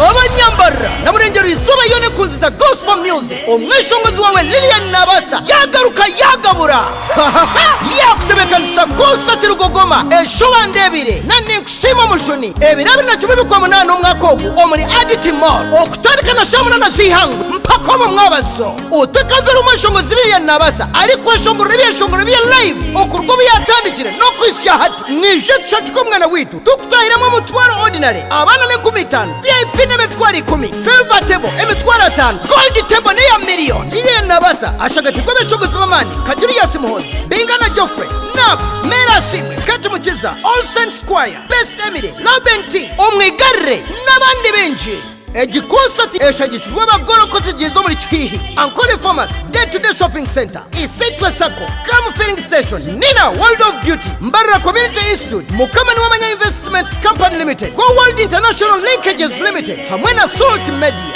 Abanyambarara na Burengyerwa Izooba yoona ekunziza Gospel Music, omweshongozi waawe Lilian Nabaasa yaagaruka yaagabura! Yaakutebeekanisa konsati Rugogoma, Eshoba Ndeebire na Ninkusiima Omujuni ebiro 21 Ebikwamunaana omwaka ogu omuri Aditi Mall okutandika na shaaha munaana z'eihangwe mpaka omu mwabazo. Otakaveera omweshongozi Lilian Nabaasa arikweshongorera ebyeshongoro bye live okuruga obu yaatandikire n'okuhitsya hati. Mwije tushagike omwana waitu. Tukutahiremu omutwaro ordinary, abaana n'enkumi itaano, VIP n'emitwaro ikumi, silver table emitwaro ataano, gold table n'eya million. Lilian Nabasa ashagatirwe abeshogozi b'amaani nka Julius Muhoozi, Bingana Geoffrey, Nabs, Mary Asiimwe, Kate Mukiza, All Saints Choir, Best Emily, Laben T, Omwigarire n'abandi baingi. Egi konsati eshagikirwe abagorokozi gyiza omuri Kihihi, Ankole Pharmacy, Day to Day Shopping Centre, Isitwe Sacco, Kam Filling Station, Nina World of Beauty, Mbarara Community Institute, Mukama Niwamanya Investments Company Limited, Go World International Linkages Limited hamwe na Salt Media.